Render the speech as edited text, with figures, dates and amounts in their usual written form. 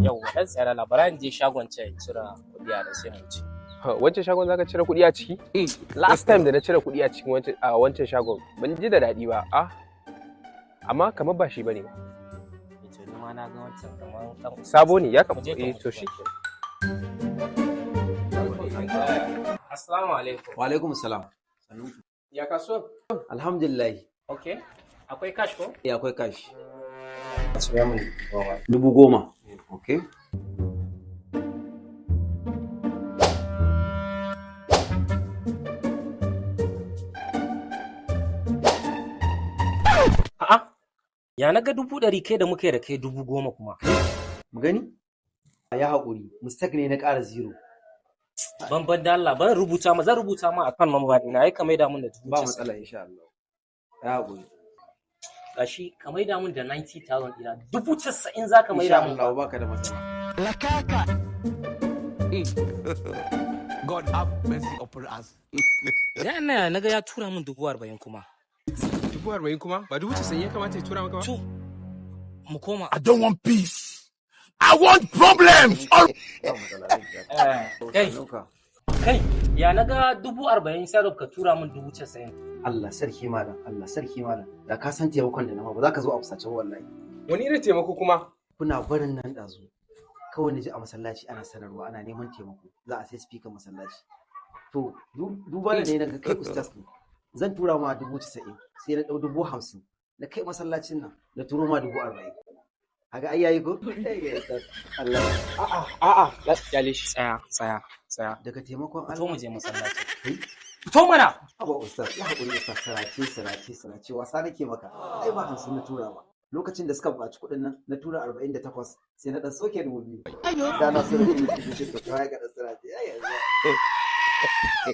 Yau dan tsaya labaran je shagon ce in cire kuɗi a da sai mu ci. Wancan shagon zaka cire kuɗi a ciki? Last time da na cire kuɗi a cikin wancan a wancan shagon ban ji da daɗi ba. Ah. Amma kamar ba shi bane ba. To ni ma na ga wancan kamar dan Sabo ne ya Mu je kamata. ka Eh mu to duba. shi. Assalamu alaikum. Wa alaikum salam. Ya kasuwan? Alhamdulillah. Okay. Akwai cash ko? Eh akwai cash. Cire mun 10,000. Okay. A'a. Ya na ga 100,000 kai da muka yi da kai 10,000 kuma. Mu gani? Ya haƙuri. Mistake ne na ƙara zero. Ban ban da Allah ban rubuta ma zan rubuta ma akan number ɗina ai ka maida mun da dubu Ba casa'in. matsala insha Allah. Ya haƙuri. Gashi ka maida mun da 90,000 ɗina 90,000 za ka maida Insha mun. Allah baka da matsala. God have mercy upon us. Ya ina na ga ya tura mun 40,000 kuma. 40,000 kuma? Ba 90,000 ya kamata ya tura maka ba? To mu koma. I don't want peace. I want problems. Ba matsala. Zan biya ka. Kai Ɗauka. kai ya na ga 40,000 sai ka tura mun 90,000. Allah sarki malam, Allah sarki malam. Da ka san taimakon da na ma ba za ka zo a fusace ba wallahi. Wani irin taimako kuma? Kuna barin nan ɗazu. Kawai na ji a masallaci ana sanarwa ana neman taimako. Za a sai speaker masallaci. To duba da ne na ga kai ustaz ne. Zan tura ma 90,000 sai na ɗau 50,000 na kai masallacin nan na turo ma 40,000. Kaga ai yayi ko? Allah. A'a a'a kyale shi. Tsaya tsaya tsaya. Daga taimakon Fito Allah. mu je masallaci. Kai? Fito mana. Haba ustaz, ya haƙuri ustaz, sarace sarace sarace wasa nake maka. Ai ba 50 na tura ba. Lokacin da suka buƙaci kuɗin nan na tura 48 sai na ɗan soke 2,000. Da na so da kuɗi ce to kawai ga ɗan sarace. Ai yanzu.